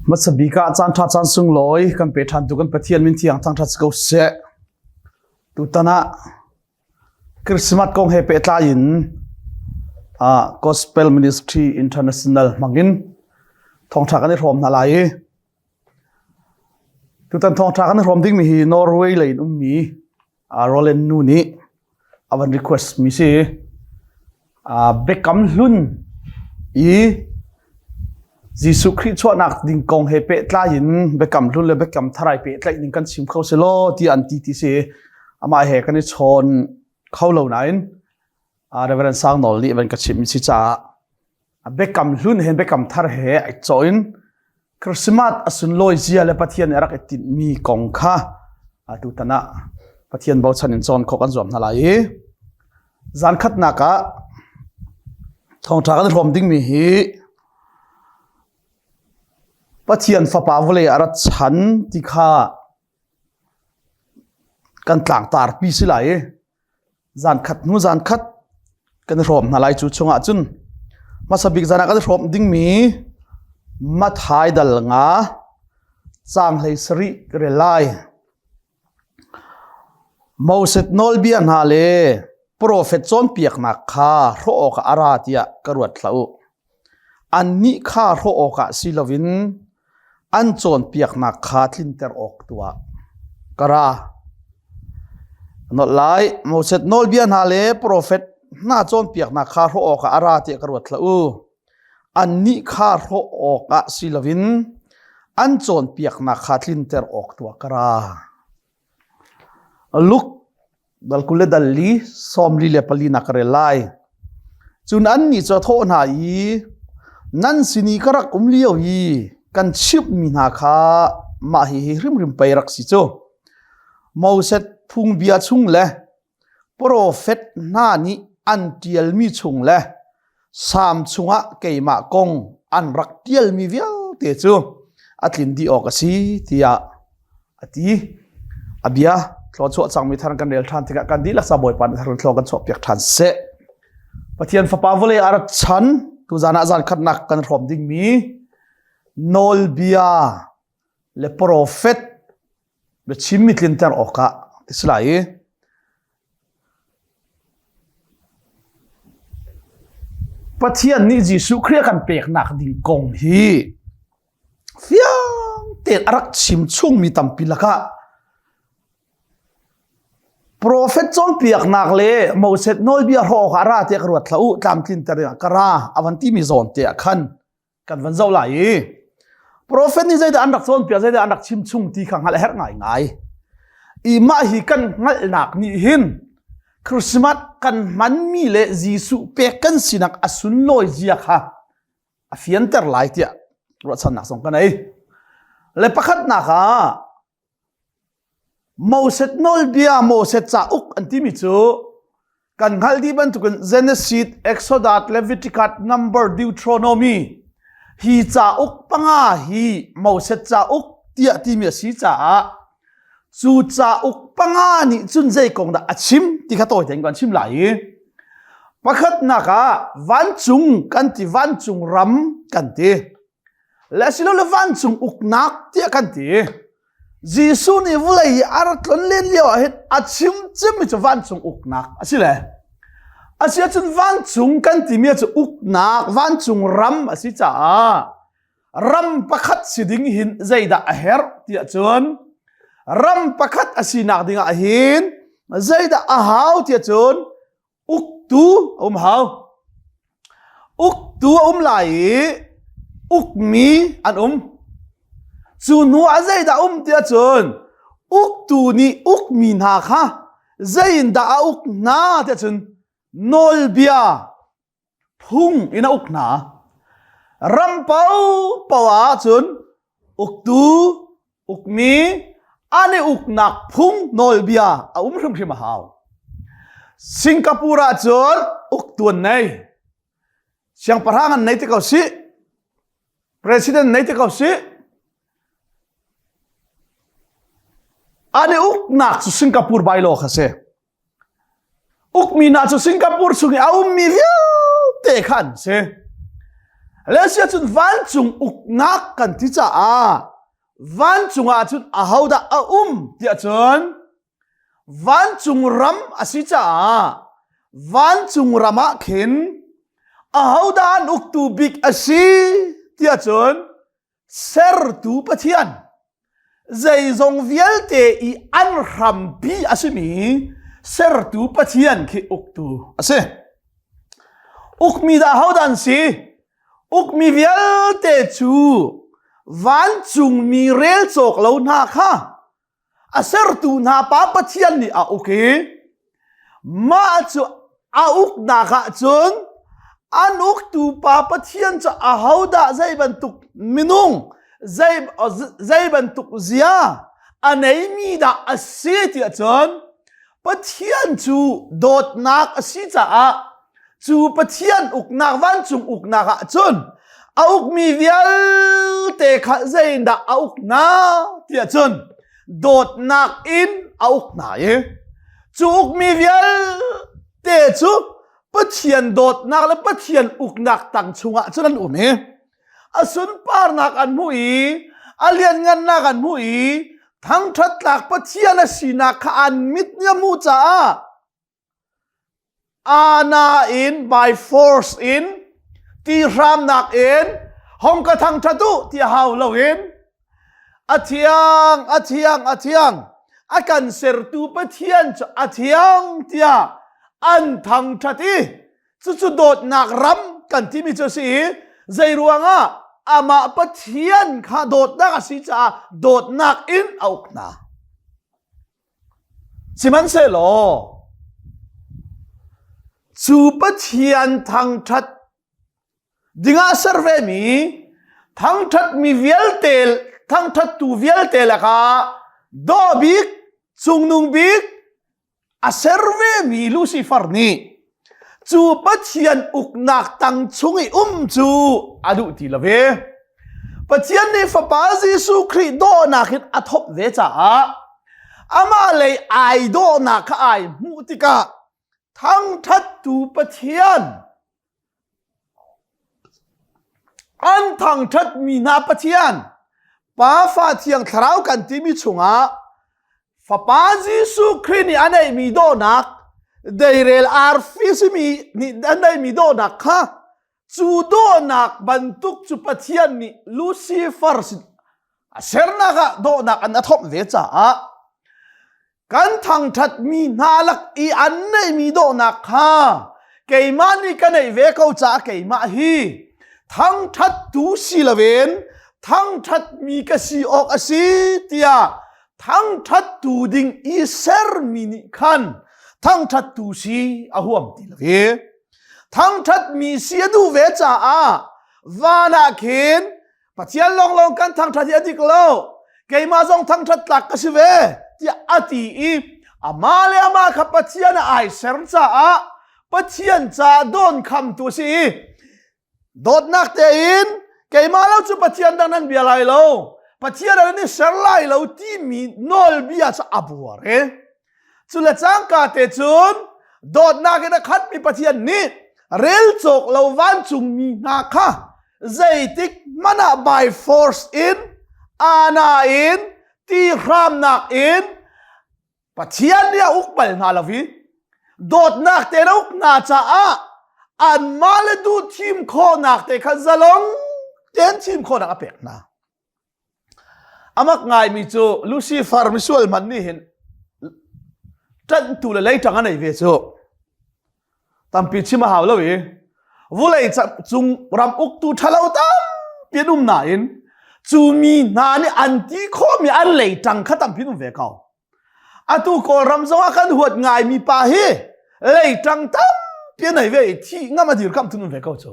Hmasa bik ah caan ṭha caan sunglawi kan pe ṭhan tu kan Pathian min thiang thangṭhat si ko seh. Tutan ah Christmas kong he pehtlai in uh, Gospel Ministry International hmangin thawngṭha kan i hrawm hna lai i tutan thawngṭha kan i hrawm dingmi hi Norway lei in ummi Roland nu nih a van request mi si. Biakam hlun i Jesuh Khrih chuahnak ding kong he pehtlai in biakam hlun le biakam thar ai pehtlaih ning kan chim kho si law ti an ti ti si. Amah he kan i chawn kho lo nain Reverend Sang Nawl nih van ka chimh si caah biakam hlun he biakam thar he ai cawh in Christmas a sunlawi zia le Pathian nih a rak i tinhmi kong kha tutan ah Pathian bochan in cawn khawh kan zuam hna lai i zan khatnak ah thawngṭha kan hrawm dingmi hi Pathian fapa vawlei a rat chan ti kha kan tlangtarpi si lai i zan khat hnu zan khat kan i hrawm hna lai cu chungah cun hmasa bik zan ah kan i hrawm dingmi Mathai dal nga caang hlei sarih ka rel lai. Moses nawlbia hna le profet cawnpiaknak kha hrawh awkah a ra tiah ka ruat hlah u. Annih kha hrawh awkah si loin an cawnpiaknak kha tlinter awk tu ah ka ra. Nolh lai, Moses nawlbia hna le profet hna cawnpiaknak kha hrawh awkah a ra tiah ka ruat hlah u. Annih kha hrawh awkah si loin an cawnpiaknak kha tlinter awk tu ah ka ra. Luke dal 20 le dal li 44 nak ka rel lai. Cun annih cu a thawh hna i nan sin i ka rak um lio i kan chimhmi hna kha mah hihi hrimhrim pei rak si cu. Moses phungbia chung le profet hna nih an ṭialmi chung le Salm chungah keimah kong an rak ṭialmi vialte cu a tlin dih awk a si tiah a ti. A bia thluachuah cangmi thar kan rel ṭhan tikah kan dihlak sa Bawipa nih thar thlua kan chuahpiak ṭhan seh. Pathian Fapa vawlei a rat chan tuzan ah zan khatnak kan hrawm dingmi nawlbia le profet biachimmi tlinter awkah ti si lai i Pathian nih Jesuh Khrih a kan peknak ding kong hi fiang tein a rak chim chungmi tampi lakah Profet cawnpiaknak le Moses nawlbia hrawh awkah ra tiah ka ruat hlah u tlamtlinter dingah ka ra a van timi zawn te ah khan kan van zoh lai i profet nih zeidah an rak cawnpiak zeidah an rak chim chung ti kha hngalh a herh ngaingai i mah hi kan hngalhnak nih hin Christmas kan hmanmi le Jesuh pek kan sinak a sunlawi zia kha a fianter lai tiah ruahchannak zong ka nei le pakhatnak ah Moses nawlbia Moses cauk an timi cu kan hngalh dih bantukin Genesis, Exodus, Leviticus, Number, Deuteronomy hi cauk panga hi Moses cauk tiah timi a si caah cu cauk panga nih cun zei kong dah a chim ti kha tawi tein kan chim lai i pakhatnak ah vancung kan ti vancung ram kan ti le asilole vancung uknak tiah kan ti Jesuh nih vawlei hi a rak tlon len lio ah hin a chim cemmi cu vancung uknak a si le a si ahcun vancung kan timi cu uknak vancung ram a si caah ram pakhat si ding hin zeidah a herh tiah cun ram pakhat a sinak ding ah hin zeidah a hau tiah cun uktu a um hau uktu a um lai i ukmi an um cu hnu ah zeidah um tiah cun uktu nih ukmi hna kha zeiindah a uk hna tiah cun nawlbia phung in a uk hna ram paohpaoh ah cun uktu ukmi an i uknak phung nawlbia a um hrimhrim a hau Singapore ah cun uktu an nei siangpahrang an nei ti ko si president nei ti ko si an i uknak cu Singapore bylaw kha si Ukmi hna cu Singapore chung i a ummi vialte kha an si. Le sia cun vancung uknak kan ti caah vancung ah cun ahodah a um tiah cun vancung ram a si caah vancung ram ah khin ahodah an uktu bik a si tiah cun sertu Pathian zeizong vialte i an hrampi a simi sertu Pathian khi uktu a si. Ukmi dah hodah an si? Ukmi vialte cu vancungmi rel cawk lo hna kha a sertu hna pa Pathian nih a uk i mah cu a uknak ah cun an uktu pa Pathian cu ahodah zei bantuk minung zei zei bantuk zia a neimi dah a si tiah cun Pathian cu dawtnak a si caah cu Pathian uknak vancung uknak ah cun a ukmi vialte kha zeidah a uk hna tiah cun dawtnak in a uk hna i cu ukmi vialte cu Pathian dawtnak le Pathian uknak tang chungah cun an um i a sunparnak an hmuh i a lianngannak an hmuh i thangṭhat tlak Pathian a sinak kha an mit nih a hmuh caah Ana in by force in ti hramnak in hong ka thangṭhat u ti hau loin a thiang a thiang a thiang a kan sertu Pathian cu a thiang tiah an thangṭhat i cucu dawtnak ram kan timi cu a si i zei ruangah amah Pathian kha dawtnak a si caah dawtnak in a uk hna. Sihmanhsehlaw cu Pathian thangṭhat dingah ser vemi thangṭhatmi vialte thangṭhattu vialte lakah dawh bik cungnung bik a ser vemi Lucifer nih cu Pathian uknak tang chung i um cu a duh ti lo ve. Pathian nih Fapa Jesuh Khrih dawhnak in a thawp ve caah amah lei ai dawhnak kha ai hmuh tikah thangṭhattu Pathian an thangṭhatmi hna Pathian Pa Fa Thiang Thlarau kan timi chungah Fapa Jesuh Khrih nih a neihmi dawhnak deirel arfi simi nih a neihmi dawhnak kha cu dawhnak bantuk cu Pathian nih Lucifer sin a sernak ah dawhnak an a thomh ve caah kan thangṭhatmi hna lak i an neihmi dawhnak kha keimah nih ka neih ve ko caah keimah hi thangṭhattu si loin thangṭhatmi ka si awk a si tiah thangṭhattu ding i sermi nih khan thangṭhattu si a huam ti lo i thangṭhatmi si a duh ve caah van ah khin Pathian lawnglawng kan thangṭhat hi a dik lo. Keimah zong thangṭhat tlak ka si ve tiah a ti i amah le amah kha Pathian ah ai ser caah Pathian caah dawn khamtu a si i dawtnak tein keimah lo cu Pathian dang nan bia lai lo Pathian an i ser lai lo timi nawlbia cu a buar i Cu le cangka te cun dawtnak in a khatmi Pathian nih rel cawk lo vancungmi hna kha zeitik hmanh ah by force in ana in ti hramnak in Pathian nih a uk bal hna lo i dawtnak te a uk hna caah anmah le duh thim khawhnak te kha zalong tein thim khawhnak a pek hna. Amak ngaimi cu Lucifer misual hmanh nih hin ṭanhtu le leiṭang a nei ve cu. Tampi chim a hau lo i vulei cung ram uktu ṭhalo tampi an um nain cu mi hna nih an ti khawhmi an leiṭang kha tampi an um ve ko. Atu Kawlram zongah kan huat ngaimi pa hi leiṭang tampi a nei ve i thih ngam a dirkamh tu nun ve ko cu.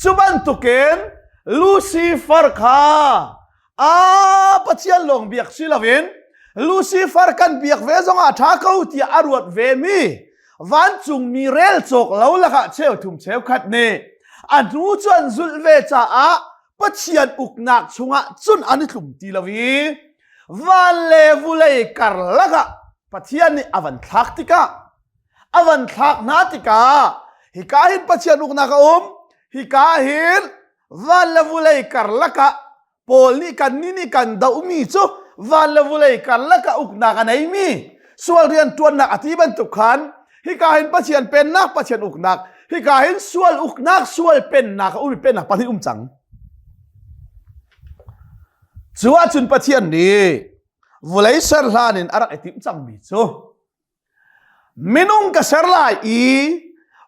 Cu bantukin Lucifer kha a Pathian lawng biak si loin Lucifer kan biak ve zongah ṭha ko tiah a ruat ve mi vancungmi rel cawk lo lakah cheuthum cheukhat nih a hnu cu an zulh ve caah Pathian uknak chungah cun an i tlum ti lo i van le vulei karlak ah Pathian nih a van thlak tikah a van thlak hna tikah hika hin Pathian uknak a um hika hin. Van le vulei karlak ah Paul nih kan nih nih kan dohmi cu van le vulei karlak ah uknak a neimi sual rian ṭuannak a ti bantuk khan hika hin Pathian pennak Pathian uknak hika hin sual uknak sual pennak a um i pennak pahnih um cang. Cu ahcun Pathian nih vulei ser hlan in a rak i timh cangmi cu Minung ka ser lai i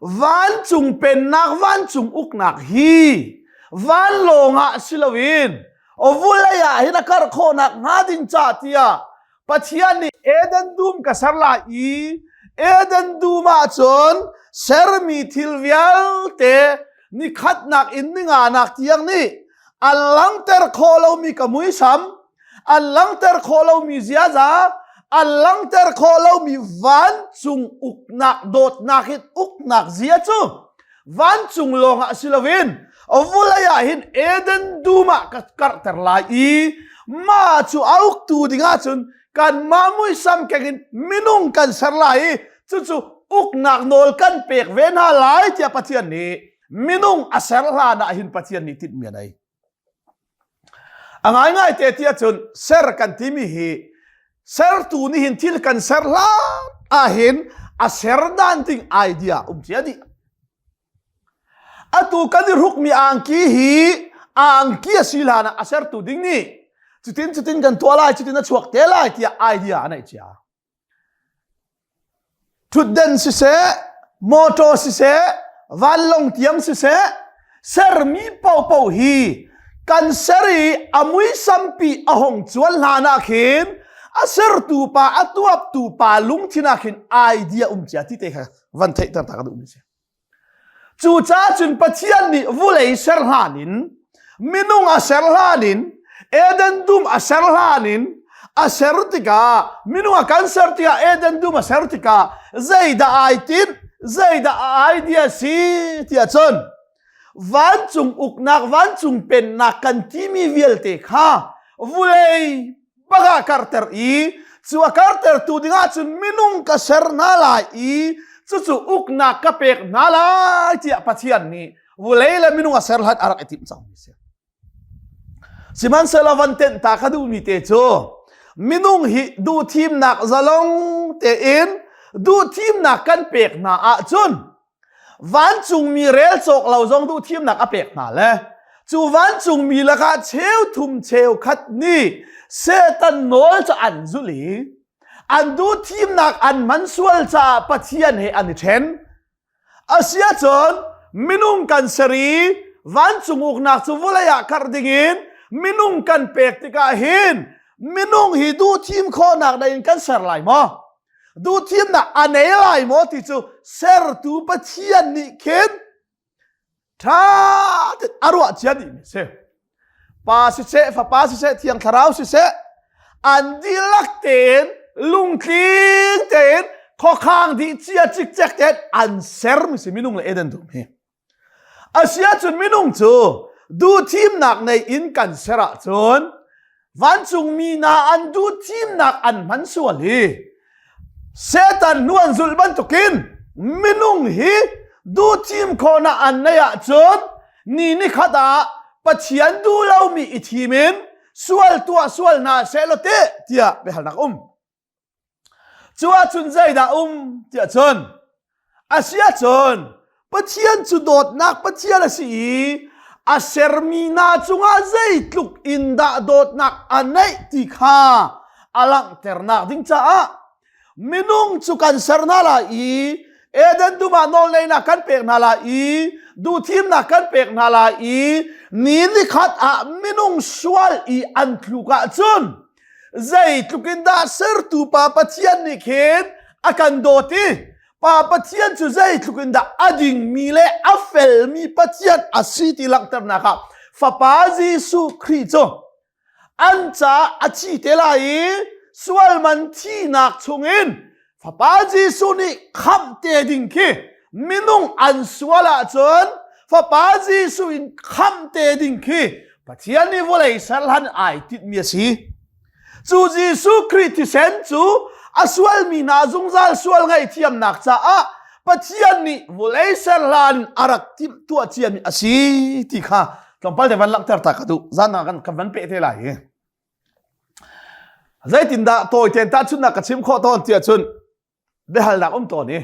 vancung pennak vancung uknak hi vanlawng ah si loin vulei ah hin a karh khawhnak hnga ding ca tiah Pathian nih Eden dum ka ser lai i Eden dum ah cun sermi thil vialte nikhatnak in ninganak tiang nih an langhter khawh lomi ka muisam an langhter khawh lomi ziaza an langhter khawh lomi vancung uknak dawtnak in uknak zia cu vancung lawng ah si loin vulei ah hin Eden dum ah ka karhter lai i mah cu a uktu ding ahcun kanmah muisam keng in minung kan ser lai i cucu uknak nawl kan pek ve hna lai tiah Pathian nih minung a ser hlan ah hin Pathian nih tinhmi a nei. A ngaingai te ti ahcun ser kan timi hi sertu nih hin thil kan ser hlan ahhin a ser dan ding idea um cia dih. Atu kan i hrukmi angki hi angki a si hlan ah a sertu ding nih cutin cutin kan tuah lai cutin a chuak te lai tiah idea a neih cia. Ṭhutden siseh, mawṭaw siseh, vanlawng tiang siseh, sermi paohpaoh hi kan ser i a muisampi a hong cuan hlan ah khin a sertu pa, a tuaptu pa lungthin ah khin idea um cia ti te kha van theihter ta ka duhmi a si. Cucaah cun Pathian nih vulei ser hlan in minung a ser hlan in Eden dum a ser hlan in a ser tikah minung a kan ser tikah Eden dum a ser tikah zeidah ai tinh zeidah a idea si tiah cun vancung uknak vancung pennak kan timi vialte kha vulei bak ah karter i cu a kartertu dingah cun minung ka ser hna lai i cucu uknak ka pek hna lai tiah Pathian nih vulei le minung a ser hlan a rak i timh cangmi si. Sihmanhsehlaw van tenh ta ka duhmi te cu minung hi duhthimnak zalong tein duhthimnak kan pek hna ahcun Vancungmi rel cawk lo zong duhthimnak a pek hna le cu vancungmi lakah cheu thum cheu khat nih Satan nawl cu an zulh i an duhthimnak an hman sual caah Pathian he an i ṭhen. Asiahcun minung kan ser i vancung uknak cu vawlei ah karh dingin minung kan pek tikah hin minung hi duhthim khawhnak dei in kan ser lai maw? Duhthimnak a nei lai maw ti cu sertu Pathian nih khin ṭha tein a ruah cia dihmi a si. Pa siseh, Fapa siseh, Thiang Thlarau siseh, an dihlak tein lungtling tein khuakhang dih cia cikcek tein an sermi si minung le Eden dum hi. Asiahcun minung cu duhthimnak nei in kan ser ahcun vancungmi hna an duhthimnak an hman sual hi Satan hnu an zulh bantukin minung hi duhthim khawhnak an neih ahcun ni nikhat ah Pathian duh lomi i thim in sual tuah sual hna sehlaw teh tiah biahalnak um. Cu ahcun zeidah um tiah cun a si ahcun Pathian cu dawtnak Pathian a si i a sermi hna cungah zeitluk in dah dawtnak a neih ti kha a langhternak ding caah minung cu kan ser hna lai i Eden dum ah nawlneinak kan pek hna lai i duhthimnak kan pek hna lai i ni nikhat ah minung sual i an tluk ahcun Zeitluk in dah sertu Pa Pathian nih khin a kan dawt i Pa Pathian cu zeitluk in dah a dingmi le a felmi Pathian a si ti langhternak ah Fapa Jesuh Khrih cu an caah a thi te lai i sual man thinak chungin Fapa Jesuh nih khamh te ding khi minung an sual ahcun Fapa Jesuh in khamh te ding khi Pathian nih vawlei ser hlan ai tinhmi a si. Cu Jesuh Khrih thisen cu a sualmi hna zungzal sual ngaihthiamnak caah Pathian nih vawlei ser hlan a rak timhtuah ciami a si ti kha Tlawmpal te van langhter ta ka duh. Zan ah kan kan van peh te lai hi. Zeitindah tawi tein tahchunhnak ka chim khawh tawn tiah cun biahalnak um tawn i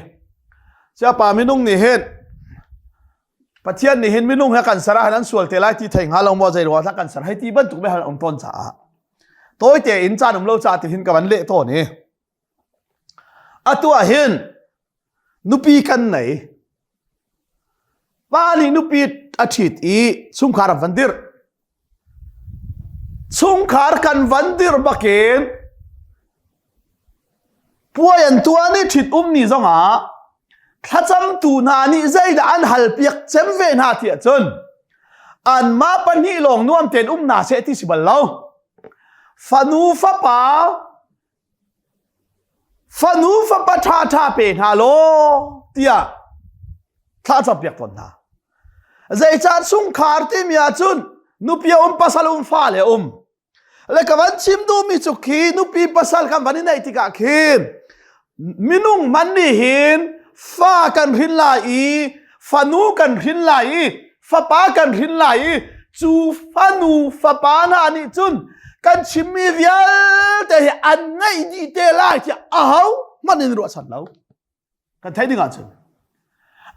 siapa minung nih hin Pathian nih hin minung he kan ser ah an sual te lai ti thei hnga lo maw zei ruang kan ser hei ti bantuk biahal um tawn caah tawi tein caan um lo caah ti hin ka van leh tawn i atu ah hin nupi kan nei pa nih nupi a ṭhit i chungkhar an van dirh Chungkhar kan van dirh bakin puai an tuah ni ṭhit um ni zongah thlacamtu hna nih zeidah an halpiak cem ve hna tiah cun anmah pahnih lawng nuam tein um hna seh ti si bal lo. Fanu fapa Fanu fapa ṭhaṭha pe hna law tiah thla campiak tawn hna. Zeicah chungkhar timi ahcun nupi a um pasal um fale um. Le ka van chim duhmi cu khi nupi pasal kan van i neih tikah khin minung man nih hin fa kan hrin lai i fanu kan hrin lai i fapa kan hrin lai i cu fanu fapa hna nih cun kan chimmi vialte hi an ngaih dih te lai tiah aho hmanh in ruahchan lo kan theih ding ahcun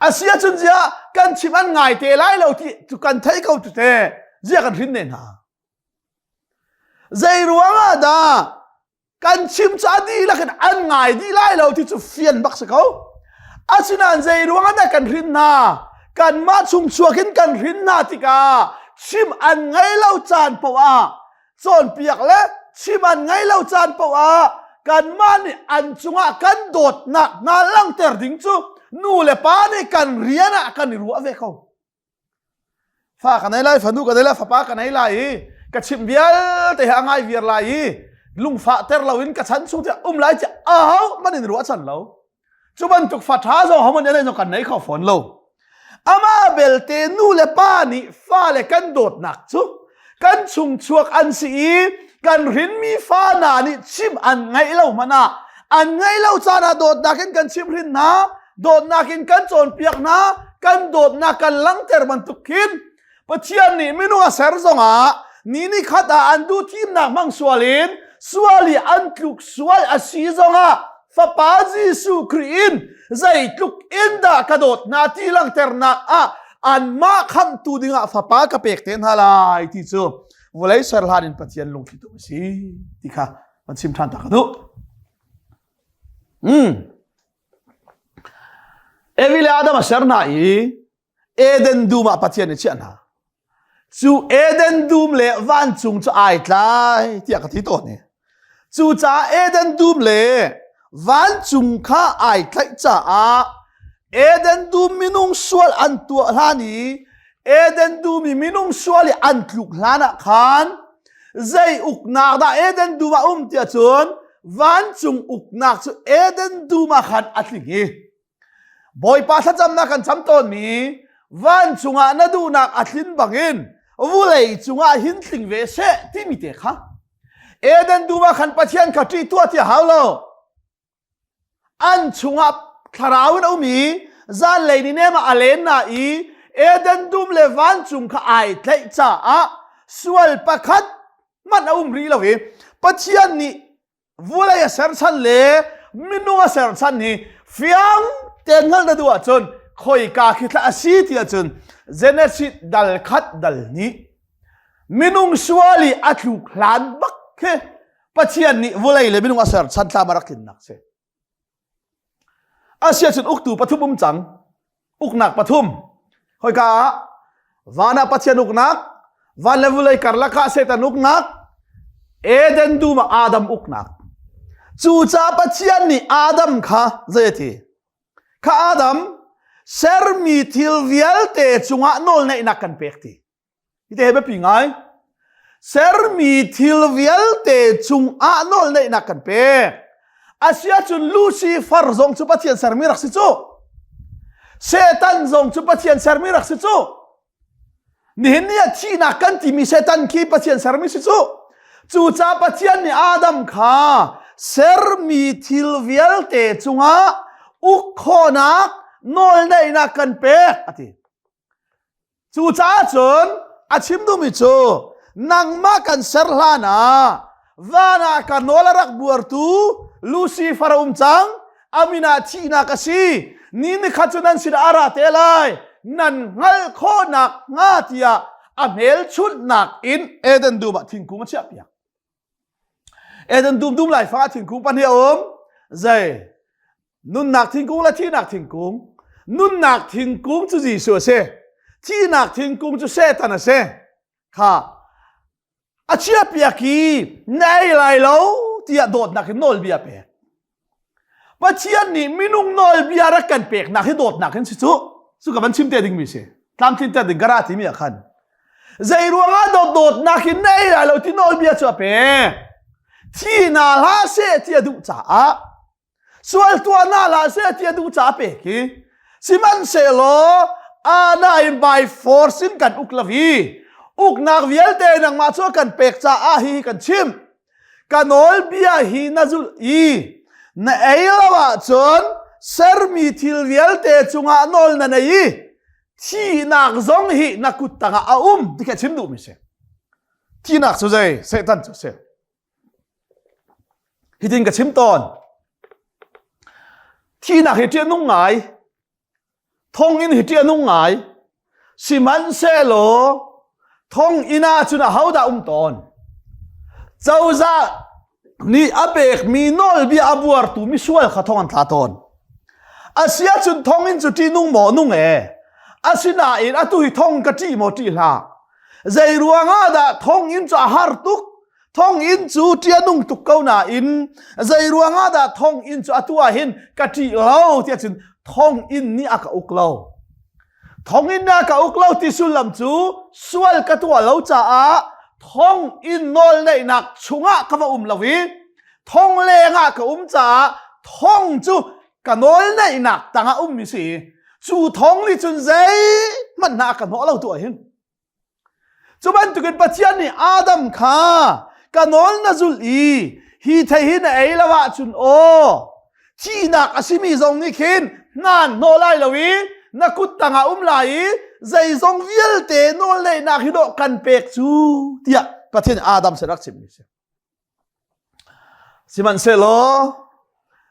a si ahcun zia kan chim an ngai te lai lo ti cu kan thei ko tu te zia kan hrin ne hna zei ruang ah dah kan chim cu a dihlak in an ngai dih lai lo ti cu fian bak si ko asinain zei ruang ah dah kan hrin hna kanmah chung chuak in kan hrin hna tikah chim an ngei lo caan paoh ah cawnpiak le chim an ngei lo caan paoh ah kanmah nih an cungah kan dawtnak hna langhter ding cu nu le pa nih kan rian ah kan i ruah ve ko Fa ka nei lai, fanu ka nei lai, fapa ka nei lai i ka chimh vialte he a ngai viar lai i lungfah ter loin ka chan chung tiah um lai tiah aho man in ruah chan lo. Cu bantuk fa ṭha zong homan nei zong kan nei kho fawn lo. Amah belte nu le pa nih fale kan dawtnak cu kan chung chuak an si i kan hrinmi fa hna nih chim an ngaih lo hmanh ah an ngaih lo caan ah dawtnak in kan chim hrin hna dawtnak in kan cawnpiak hna kan dawtnak kan langhter bantuk khin Pathian nih minung a ser zongah ni ni khat ah an duh thimnak hmang sual in sual i an tluk sual a si zongah Fapa Jesuh Khrih in zeitluk in dah ka dawt hna ti langhternak ah anmah khamhtu dingah fapa ka pek te hna lai ti cu vawlei ser hlan in Pathian lungthli tum a si ti kha van chim ṭhan ta ka duh. Hmm. Evi le Adam a ser hna i Eden dum ah Pathian nih chiah hna. Cu Eden dum le vancung cu ai tlai tiah ka ti tawn i. Cucaah Eden dum le vancung kha ai tlaih caah Eden dum minung sual an tuah hlan i Eden dum i minung sual i an tluk hlan ah khan zei uknak dah Eden dum ah um tiah cun vancung uknak cu Eden dum ah khan a tling i Bawipa thlacamnak kan cam tawnmi vancung ah na duhnak a tlin bangin vulei cungah hin tling ve seh timi te kha Eden dum ah khan Pathian kha ṭih tuah ti a hau lo. An chungah thlarau in a um i zanlei ni nem ah a len na i Eden dum le vancung kha ai tlaih caah sual pakhat hmanh a um rih lo i Pathian nih vulei a serchan le minung a serchan hi fiang tein hngalh na duh ahcun khoika khi thla a si ti ahcun Genesis dal khat dal nih minung sual i a tluk hlan bak khi Pathian nih vulei le minung a serchan thlam a rak tlinnak si. Asiahcun uktu pathum um cang. Uknak pathum. Khoika ah van ah Pathian uknak, van le vulei karlak ah Satan uknak, Eden dum ah Adam uknak. Cucaah Pathian nih Adam kha zei a ti? Kha Adam, sermi thil vialte cungah nawlngeihnak kan pek ti. Hi te biapi ngai. Sermi thil vialte cungah nawlneihnak kan pek. Asiahcun Lucifer zong cu Pathian sermi rak si cu. Satan zong cu Pathian sermi rak si cu. Nihin ni ah thihnak kan timi Satan khi Pathian sermi si cu. Cucaah Pathian nih Adam kha sermi thil vialte cungah uk khawhnak nawlneihnak kan pek a ti. Cucaah cun A chim duhmi cu nangmah kan ser hlan ah van ah ka nawl a rak buartu Lucifer a um cang. A min ah thihnak a si. Ni nikhat cu nan sinah a ra te lai. Nan hngalh khawhnak hnga tiah a hmelchunhnak in Eden dum ah thingkung a chiahpiak. Eden dum dum laifang ah thingkung pahnih a um. Zei? Nunnak thingkung le thihnak thingkung. Nunnak thingkung cu Jesuh a si. Thihnak thingkung cu Satan a si. Kha a chiahpiak i na ei lai lo tiah dawtnak in nawlbia pek. Pathian nih minung nawlbia rak kan peknak hi dawtnak in si cu. Cu ka van chim te dingmi si. Tlamtlin ter ding ka ra timi ah khan. Zei ruangah dawt dawtnak in na ei lai lo ti nawlbia cu a pek. Thi na hlah seh ti a duh caah sual tuah na hlah seh ti a duh caah pek hi. Sihmanhsehlaw ana in by force in kan uk lo i uknak vialte nangmah cu kan pek caah hi kan chim. Ka nawlbia hi na zulh i na ei lo ahcun sermi thil vialte cungah nawl na nei i thihnak zong hi na kut tangah a um ti kha chim duhmi si. Thihnak cu zei? Satan cu si. Hitin ka chim tawn. Thihnak hi ṭih a nung ngai. Thonginn hi ṭih a nung ngai. Sihmanhsehlaw thonginn ah cun ahodah um tawn? Cozah nih a pekmi nawlbia a buartu misual kha thong an thla tawn. Asiahcun thonginn cu ṭihnung maw nung e? Asinain atu hi thong ka ṭih maw ṭih hlah? Zei ruangah dah thonginn cu a har tuk? Thonginn cu ṭih a nung tuk ko nain zei ruangah dah thonginn cu atu ah hin ka ṭih lo tiah cun thonginn nih a ka uk lo. Thonginn nih a ka uk lo ti sullam cu sual ka tuah lo caah thonginn nawlneihnak chungah ka va um lo i thong lengah ka um caah thong cu ka nawlneihnak tangah ummi si. Cu thong nih cun zeihmanh hna a ka hnawh lo tu ah hin. Cu bantukin Pathian nih Adam kha ka nawl na zulh i hi thei hi na ei lo ahcun aw thihnak a simi zong nih khin naan hnawh lai lo i na kut tangah um lai i zeizong vialte nawlneihnak hi dawh kan pek cu tiah Pathian Adam sin rak chimmi a si. Sihmanhsehlaw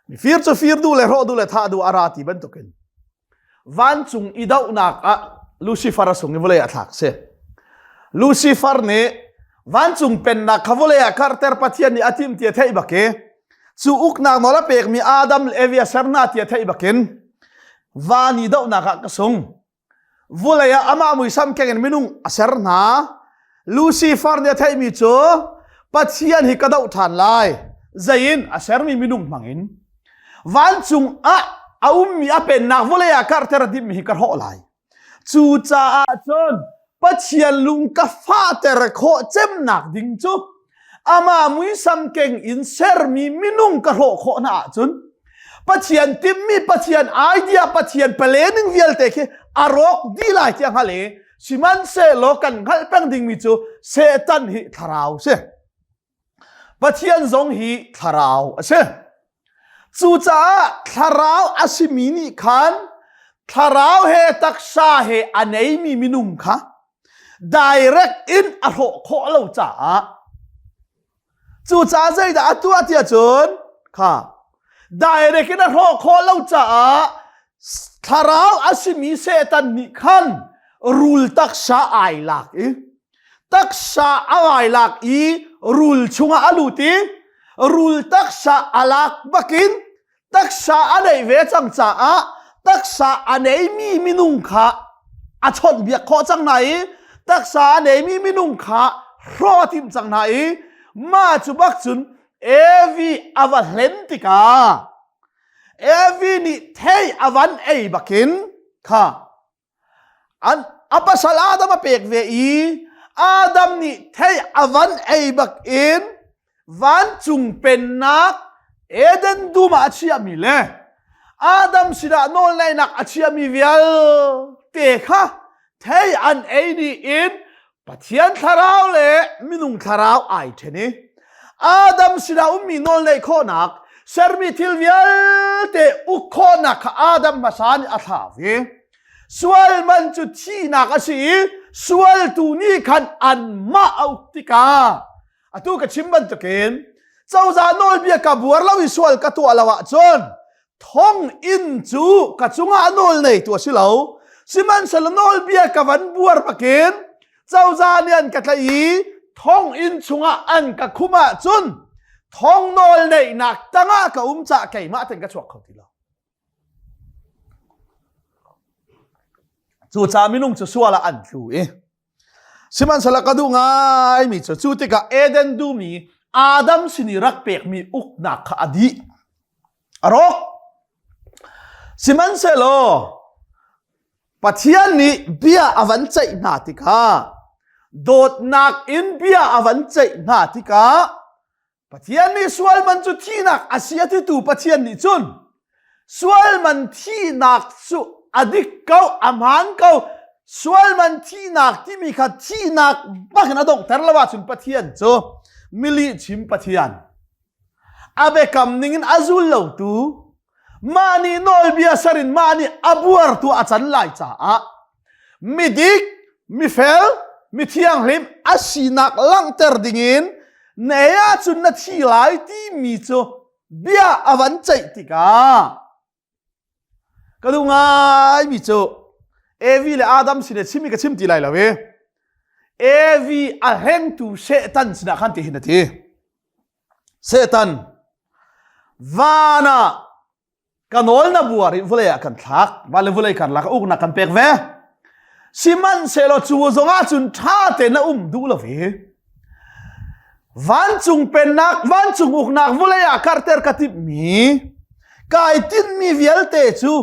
mifir cu fir duh le hrawh duh le thah duh a ra ti bantukin vancung i dohnak ah Lucifer a sung i vawlei ah thlak si. Lucifer nih vancung pennak kha vawlei ah karter Pathian nih a timh ti a theih bak i cu uknak nawl a pekmi Adam le Evi a ser hna ti a theih bakin van i dohnak ah ka sung. Vulei ah amah muisam keng in minung a ser hna. Lucifer nih a theihmi cu Pathian hi ka doh ṭhan lai. Zei in a sermi minung hmang in. Vancung ah a ummi a pennak vawlei ah karhter a timhmi hi ka hrawh lai. Cucaah cun Pathian lung ka fahter khawh cemnak ding cu amah muisam keng in sermi minung ka hrawh khawh hna ahcun Pathian timhmi Pathian idea Pathian planning vialte khi a rawk dih lai tiah hngal i sihmanhsehlaw kan hngalh peng dingmi cu Satan hi thlarau si. Pathian zong hi thlarau a si. Cucaah thlarau a simi nih khan thlarau he taksa he a neimi minung kha direct in a hrawh khawh lo caah cucaah zeidah a tuah tiah cun kha direct in a hrawh khawh lo caah thlarau a simi Satan nih khan rul taksa ai lak i taksa a ai lak i rul chungah a lut i rul taksa a lak bakin taksa a neih ve cang caah taksa a neimi minung kha a chawnhbiak khawh cang hna i taksa a neimi minung kha hrawh a timh cang hna i mah cu bak cun Evi a va hlen tikah Evi nih thei a van ei bakin kha An, a pasal Adam a pek ve i Adam nih thei a van ei bak in vancung pennak Eden dum ah a chiahmi le Adam sinah nawlneihnak a chiahmi vialte kha thei an ei ni in Pathian thlarau le minung thlarau ai ṭhen i Adam sinah ummi nawlneih khawhnak sermi thil vialte uk khawhnak kha Adam hmasa nih a thlau i. Sual man cu thihnak a si i sualtu nih khan anmah a uk tikah atu ka chim bantukin cozah nawlbia ka buar lo i sual ka tuah lo ahcun thonginn cu ka cungah nawl neitu a si lo. Sihmanhsehlaw nawlbia ka van buar bakin cozah nih an ka tlaih i thonginn chungah an ka khum ahcun thong nawl neihnak tangah ka um caah keimah ten ka chuak kho ti lo. Cucaah minung cu sual ah an tlu i sihmanhsehlaw ka duh ngaimi cu cu tikah Eden dum i Adam sin i rak pekmi uknak kha a dih. A rawk. Sihmanhsehlaw Pathian nih bia a van ceih hna tikah dawtnak in bia a van ceih hna tikah Pathian nih sual man cu thihnak a si a titu Pathian nih cun sual man thihnak cu a dik ko a hmaan ko sual man thihnak timi kha thihnak bak in a donghter lo ahcun Pathian cu milih chim Pathian a biakam ningin a zul lotu mah nih nawlbia ser in mah nih a buartu a can lai caah midik mifel mithianghlim a sinak langhter dingin na ei ahcun na thi lai timi cu bia a van ceih tikah ka duh ngaimi cu Evi le Adam sin a chim i ka chim ti lai lo i Evi a hlengtu Satan sinah khan ti hin a ti Satan van ah ka nawl na buar i vawlei ah kan thlak van le vawlei karlak ah uknak kan pek ve sihmanhsehlaw cu zongah cun ṭha tein na um duh lo i vancung pennak vancung uknak vawlei ah karter ka timhmi kai tinhmi vialte cu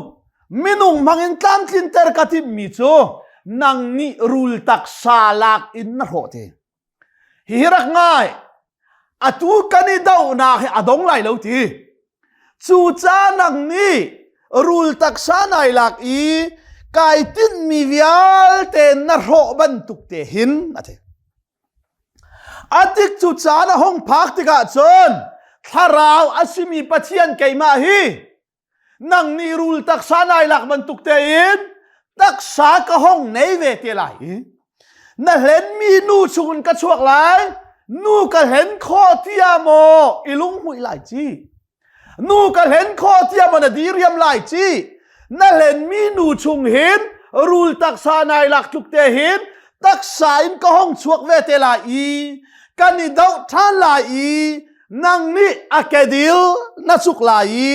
minung hmangin tlamtlinter ka timhmi cu nang nih rul taksa lak in na hrawh te Hihi rak ngai. Atu kan i dohnak hi a dong lai lo ti. Cucaah nang nih rul taksa nai lak i kai tinhmi vialte na hrawh bantuk te hin a ti. A tik cu caan a hung phak tikah cun thlarau a simi Pathian keimah hi nang nih rul taksa nai lak bantuk tein taksa ka hong nei ve te lai i na hlenmi nu chungin ka chuak lai nu ka hlen khawh tia maw i lunghmuih lai ci nu ka hlen khawh tia maw na diriam lai ci na hlenmi nu chung hin rul taksa nai lak tluk te hin taksa in ka hong chuak ve te lai i kan i doh ṭhan lai i nang nih a kedil na cuk lai i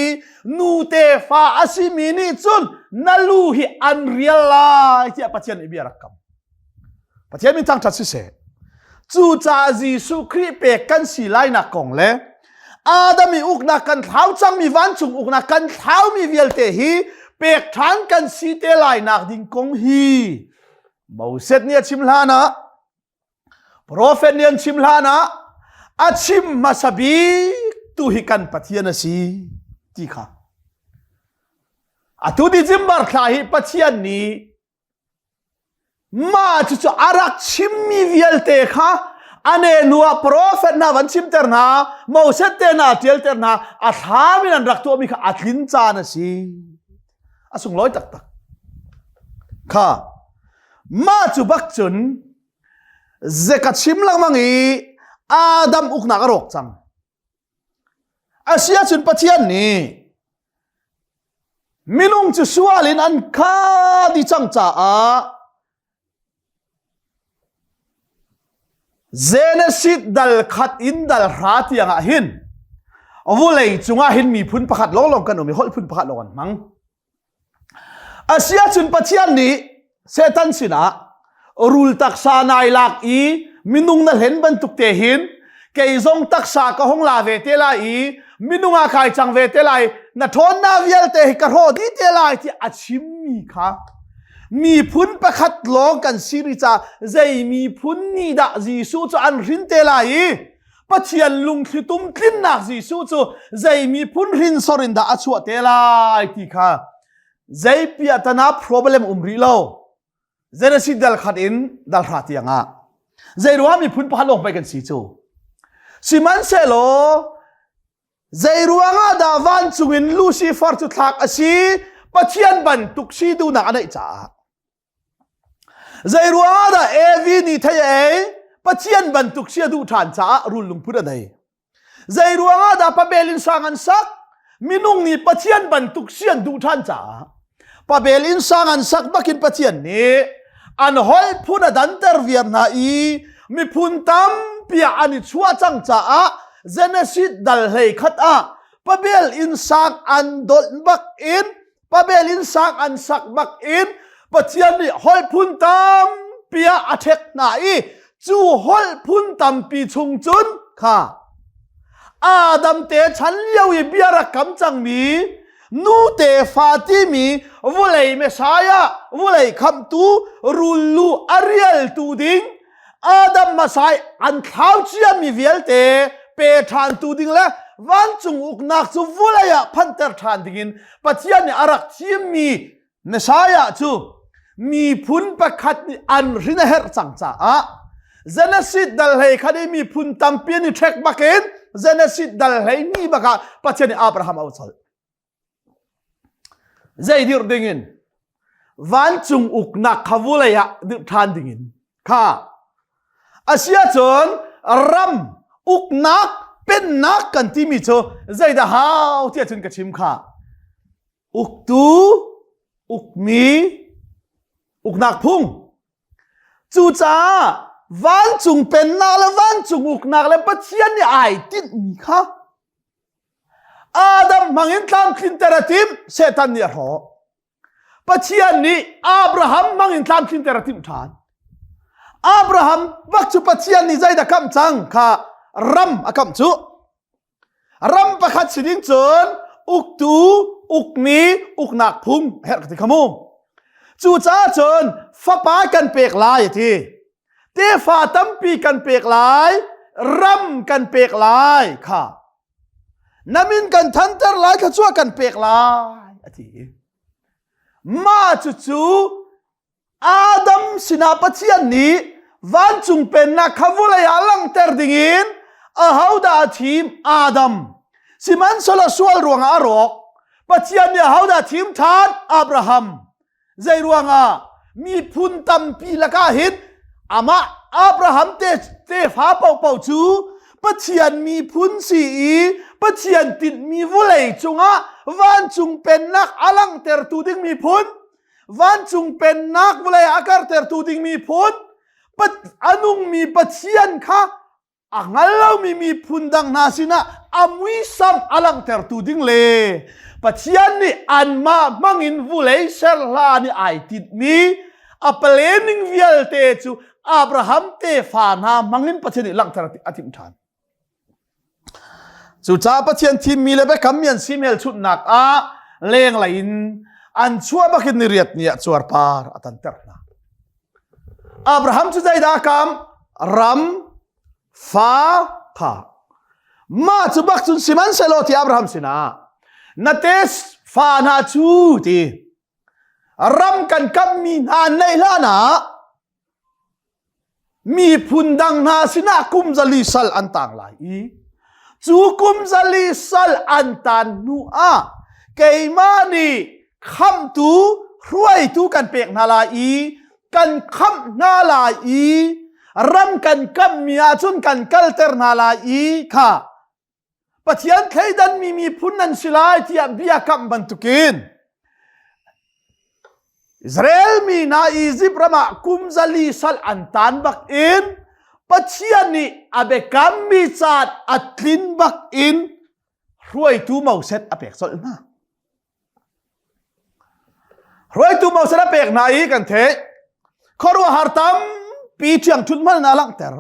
nu tefa a simi nih cun na lu hi an rial lai tiah Pathian nih bia rak kam. Pathian min thangṭhat siseh. Cucaah Jesuh Khrih pek kan si lainak kong le Adam i uknak kan thlau cangmi vancung uknak kan thlaumi vialte hi pek ṭhan kan si te lainak ding kong hi Moses nih a chim hlan ah Profet nih an chim hlan ah a chim hmasa bik tu hi kan Pathian a si ti kha. Atu December thla hi Pathian nih mah cucu a rak chimmi vialte kha ane hnu ah profet hna van chimter hna Moses te hna tialter hna a thlam in an rak tuahmi kha a tlin caan a si. A sunglawi taktak. Kha Mah cu bak cun ze ka chim lengmang i Adam uknak a rawk cang. Asi ahcun Pathian nih minung cu sual in an kha di cang caah Genesis dal khat in dal hra tiang ah hin vulei cungah hin miphun pakhat lawnglawng kan um i holh phun pakhat lawng an hmang. Asiahcun Pathian nih Satan sinah rul taksa nai lak i minung na hlen bantuk te hin kei zong taksa ka hung la ve te lai i minung ah kai cang ve te lai na ṭhawnnak vialte hi ka hrawh dih te lai ti a chimmi kha miphun pakhat lawng kan si ri ca zei miphun nih dah Jesuh cu an hrin te lai i Pathian lungthli tum tlinnak Jesuh cu zei miphun hrinsor in dah a chuah te lai ti kha zei piahtana problem um rih lo. Genesis dal khat in dal hra tiang ah zei ruang miphun pakhat lawng pei kan si cu. Sihmanhsehlaw zei ruangah dah vancung in Lucifer cu thlak a si Pathian bantuk si duhnak a neih caah. Zei ruangah dah Evi nih thei a ei? Pathian bantuk si a duh ṭhan caah rul lungput a nei. Zei ruangah dah Babel inn sang an sak? Minung nih Pathian bantuk si an duh ṭhan caah Babel inn sang an sak bakin Pathian nih an holh phun a danter viar hna i miphun tampi ah an i chuah cang caah Genesis dal hlei khat ah Babel inn sang an dolh bak in Babel inn sang an sak bak in Pathian nih holh phun tampi ah a ṭhek hna i cu holh phun tampi chung cun kha Adam te chan lio i bia rak kam cangmi nu tefa timi vulei Messiah vulei khamhtu rullu a rialtu ding Adam hmasa i an thlau ciami vialte pe ṭhantu ding le vancung uknak cu vulei ah phanter ṭhan dingin Pathian nih a rak thimmi Messiah cu miphun pakhat nih an hrin a herh cang caah Genesis dal hlei khat i miphun tampi an i ṭhek bakin Genesis dal hlei ni bakah Pathian nih Abraham a colh. Zei dirh dingin vancung uknak kha vulei ah dirh ṭhan dingin kha asiahcun ram uknak pennak kan timi cu zeidah hau tiah cun ka chim kha uktu ukmi uknak phung cucaah vancung pennak le vancung uknak le Pathian nih ai tinhmi kha Adam hmangin tlamtlinter a timh, Satan nih a hrawh. Pathian nih Abraham hmangin tlamtlinter a timh ṭhan. Abraham bak cu Pathian nih zeidah kamh cang kha ram a kamh cu. Ram pakhat si ding cun uktu, ukmi, uknak phung herh ka ti kha mu. Cucaah cun fapa kan pek lai a ti. Tefa tampi kan pek lai, ram kan pek lai kha. Na min kan thanter lai thluachuah kan pek lai a ti. Mah cucu Adam sinah Pathian nih vancung pennak kha vulei ah langhter dingin ahodah a thim? Adam. Sihmanhsehlaw sual ruangah a rawk. Pathian nih ahodah a thim ṭhan? Abraham. Zei ruangah miphun tampi lakah hin amah Abraham te tefa paohpaoh cu Pathian miphun si i Pathian tinhmi vulei cungah vancung pennak a langhtertu ding miphun vancung pennak vulei a kartertu ding miphun a nungmi Pathian kha a hngal lomi miphun dang hna sinah a muisam a langhtertu ding le Pathian nih anmah hmangin vulei ser hlan i ai tinhmi a planning vialte cu Abraham tefa hna hmangin Pathian nih langhter a timh ṭhan. Cucaah Pathian thimmi le biakammi an si hmelchunhnak ah lenglei in an chuah bakin ni riat ni ah cuarpar a tanter hna. Abraham cu zeidah a kam? Ram fa kha. Mah cu bak cun sihmanhsehlaw ti Abraham sinah na te fa hna cu ti ram kan kammi hna an neih hlan ah miphun dang hna sinah kum zali sal an tang lai i cu kum zali sal an tan hnu ah keimah nih khamhtu hruaitu kan pek hna lai i kan khamh hna lai i ram kan kamhmi ahcun kan kalter hna lai i kha Pathian thleidanmi miphun nan si lai tiah bia kamh bantukin Israel mi hna Izipt ram ah kum zali sal an tan bak in Pathian nih a biakammi caan a tlin bak in hruaitu Moses a pek colh hna. Hruaitu Moses a pek hna i kan theih. Khuaruahhar tampi ṭhiangṭhunh hman in a langhter.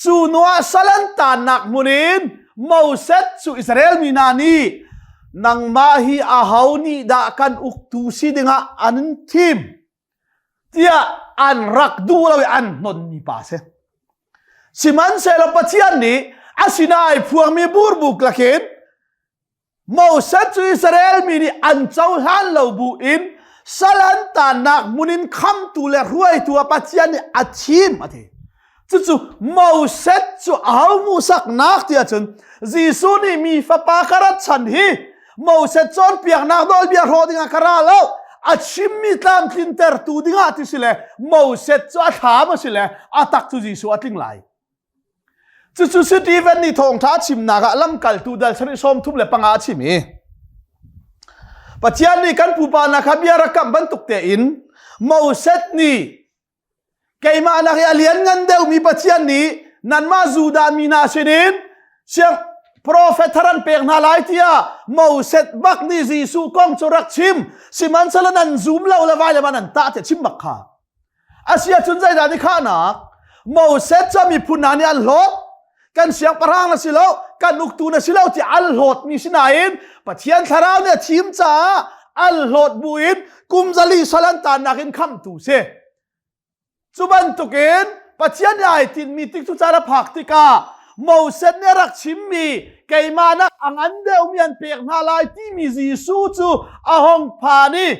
Cu hnuah sal an taannak hmun in Moses cu Israel mi hna nih nangmah hi aho nih dah kan uktu si dingah an thim tiah an rak duh lo i an hnonmi pa si. Sihmanhsehlaw Pathian nih a sinah ai phuangmi burbuk lakin Moses cu Israel mi nih an cohlan lo bu in sal an tannak hmun in khamtu le hruaitu ah Pathian nih a thim a ti. Cucu Moses cu aho hmuhsaknak ti ahcun Jesuh nih mi fapa ka rat chan hi Moses cawnpiaknak nawlbia hrawh dingah ka ra lo. a chimmi tlamtlintertu dingah ti si le Moses cu a thlam a si le a tak cu Jesuh a tling lai. Cucu Stephen nih thawngṭha chimnak ah lamkaltu dal sarih 35 a chim i Pathian nih kan pupa hna kha bia rak kamh bantuk tein Moses nih keimah nak i a lianngan deuhmi Pathian nih nanmah Judah mi hna sinin siang profet thar an pek hna lai tiah Moses bak nih Jesuh kong cu rak chim sihmanhsehlaw nan zum lo le vai le van an tah te chim bak kha Asiahcun zeidah ni khahnak? Moses cu miphun hna nih an hlawt. Kan siangpahrang na si lo, kan uktu na si lo ti an hlawtmi si nain Pathian thlarau nih a thim caah an hlawt buin kum zali sal an tannak in khamhtu si. Cu bantukin Pathian nih ai tinhmi tik cu caan a phak tikah Moses nih a rak chimmi keimah nak a ngan deuhmi an pek hna lai timi Jesuh cu a hong phan i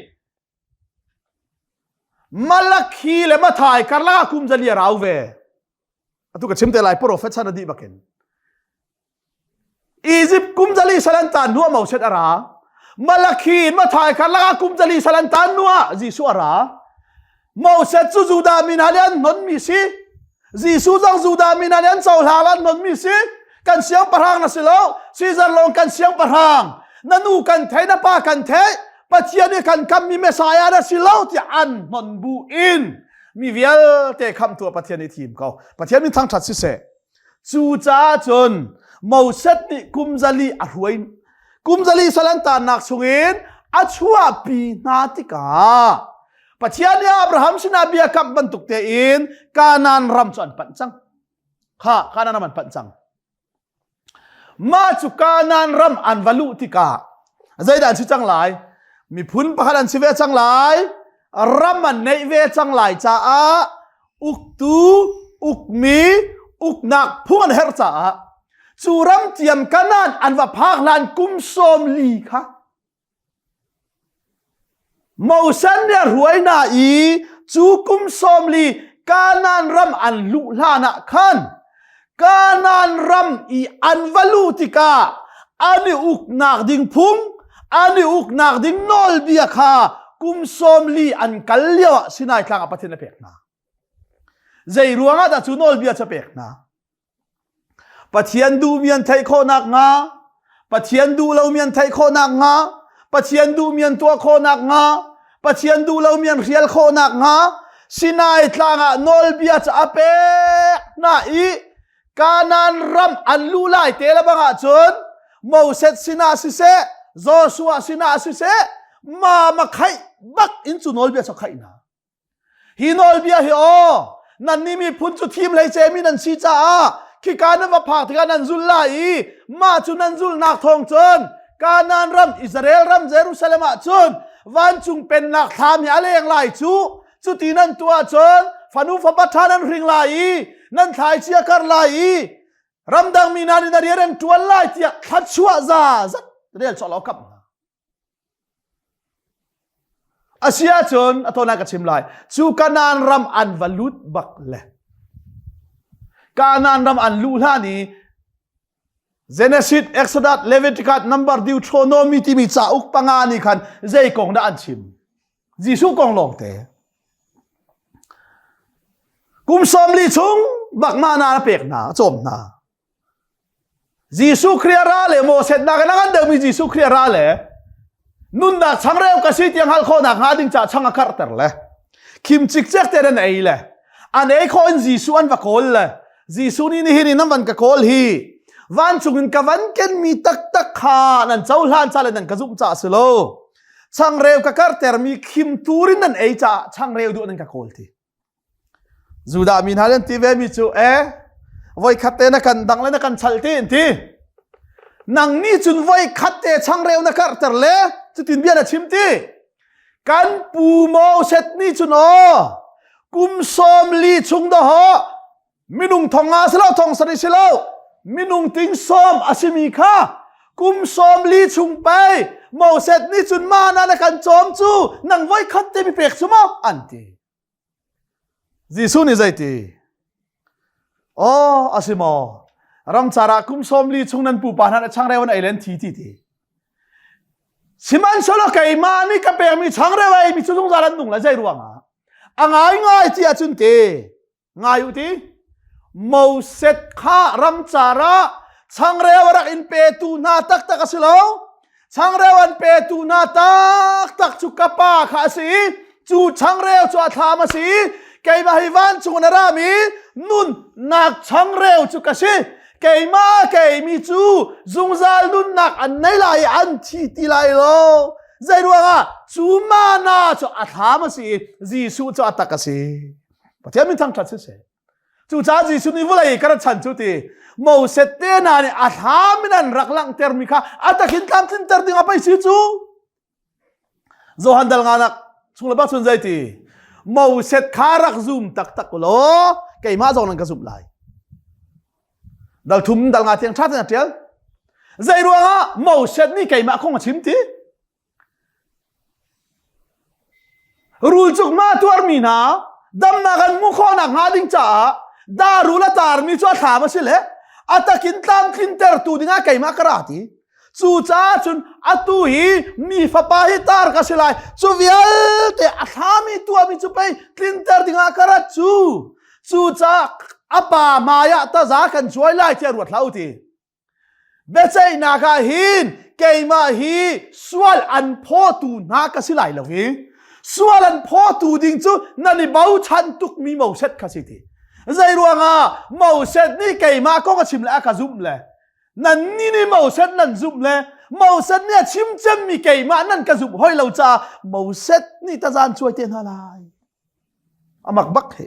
Malakhi le Mathai karlak ah kum zali a rau ve. Atu ka chim te lai prophet chan a dih bakin. Egypt kum zali salan tan hnu ah Moses a ra. Malakhi in Mathai karlak ah kum zali salan tan hnu ah Jesuh a ra. Moses cu Judah mi hna nih an hnonmi si. Jesuh zong Judah mi hna nih an cohlang an hnonmi si. Kan siangpahrang na si lo. Caesar lawng kan siangpahrang. Na nu kan thei, na pa kan thei. Pathian nih kan kammi Messiah na si lo tiah an hnon bu in mi vialte khamhtu ah Pathian nih thim ko. Pathian min thangṭhat siseh. Cucaah cun Moses nih kum zali a hruai kum zali sal an tannak chungin a chuahpi hna tikah Pathian nih Abraham sinah bia kamh bantuk tein Kanaan ram cu an panh cang. Kha Kanaan ram an panh cang. Mah cu Kanaan ram an va luh tikah zeidah an si cang lai? Miphun pakhat an si ve cang lai. Ram an neih ve cang lai caah uktu, ukmi, uknak phung an herh caah cu ram tiam Kanaan an va phak hlan kum 40 kha Moses nih a hruai hna i cu kum 40 Kanaan ram an luh hlan ah khan Kanaan ram i an va luh tikah an i uknak ding phung, an i uknak ding nawlbia kha kum 40 an kal lio ah Sinai tlang ah Pathian a pek hna. Zei ruangah dah cu nawlbia cu a pek hna? Pathian duhmi an theih khawh nakhnga, Pathian duh lomi an theih khawh nakhnga, Pathian duhmi an tuah khawh nakhnga, Pathian duh lomi an hrial khawh nakhnga, Sinai tlang ah nawlbia cu a pek hna i Kanaan ram an luh lai te le bang ahcun Moses sinah siseh, Joshua sinah siseh, ma ma khaih bak in cu nawlbia cu khaih hna. Hi nawlbia hi aw nannih miphun cu thim hlei cemi nan si caah khika nan va phak tikah nan zul lai i mah cu nan zulhnak thawng cun Kanaan ram Israel ram Jerusalem ah cun vancung pennak thlam hi a leng lai cu cuti nan tuah cun fanu fapa ṭha nan hring lai i nan thlaici a kar lai i ramdang mi hna nih na rian an ṭuan lai tiah thluachuah za zat rel cawk lo kamh hna. A si ahcun a tawn ka chim lai. Cu Kanaan ram an va lut bak le Kanaan ram an luh hlan i Genesis, Exodus, Leviticus, Number, Deuteronomy timi cauk panga nih khan zei kong dah an chim? Jesuh kong lawngte. Kum 40 chung bak ma na pek hna, a cawm hna. Jesuh Khrih a ra le Moses nak in a ngan deuhmi Jesuh Khrih a ra le nunnak changreu ka si tiang hal khawhnak hnga ding caah chang a karhter le khim cikcek te an ei le an ei khawh in Jesuh an va kawl le Jesuh nih nihin in nan van ka kawl hi vancung in ka van kenmi taktak kha nan cohlan ca le nan ka zumh caah si lo changreu ka karhtermi khim tur in nan ei caah changreu duh nan ka kawl ti Judah mi hna an ti ve mi cu e voi khat te na kan dang le na kan chal ti an ti. Nang nih cun voi khat te changreu na karhter le cutin bia na chim ti. Kan pu Moses nih cun aw kum 40 chung dawh minung thong nga si lo thong sarih si lo minung ting sawm a simi kha kum 40 chung pei Moses nih cun mana na kan cawm cu nang voi khat te mi pek cu maw an ti. Jesuh nih zeiti? Aw, a si maw? Ramcar ah kum 40 chung nan pupa hna nih changreu an ei le an thi ti ti. Sihmanhsehlaw keimah nih ka pekmi changreu a eimi cu zungzal an nung lai zei ruangah? A ngaingai ti ahcun te ngai u ti Moses kha ramcar ah changreu a rak in petu hna taktak a si lo. Changreu an petu hna taktak cu ka pa kha a si i cu changreu cu a thlam a si i keimah hi vancung in a rami nunnak changreu cu ka si. Keimah keimi cu zungzal nunnak an nei lai i an thi ti lai lo. Zei ruangah cu mana cu a thlam a si i Jesuh cu a tak a si. Pathian min thangṭhat siseh. Cucaah Jesuh nih vawlei ka rat chan cu ti Moses te hna nih a thlam in an rak langhtermi kha a takin tlamtlinter ding ah pei si cu. Johan dal nganak chung le bak chun zei ti Moses kha rak zum taktak law keimah zong nan ka zumh lai. Dal thum dal nga tiang ṭha tein a ṭial. Zei ruangah Moses nih keimah kong a chim ti? Rul cuk ma tuarmi hna damnak an hmuh khawhnak hnga ding caah da rul a tarmi cu a thlam a si le a takin tlamtlintertu dingah keimah ka ra ti. Cucaah cun atu hi mi fapa hi tar ka si lai. Cu vialte a thlami tuahmi cu pei tlinter dingah ka rat cu. Cucaah a pa hmaiah taza kan cuai lai tiah ruat hlah u ti. Biaceihnak ah hin keimah hi sual an phawtu hna ka si lai lo i sual an phawtu ding cu nan i bochan tukmi Moses kha si ti. Zei ruangah Moses nih keimah kong a chim le a ka zumh le nannih nih Moses nan zumh le Moses nih a chim cemmi keimah nan ka zumh hoi lo caah Moses nih tazan cuai te hna lai. Amak bak he.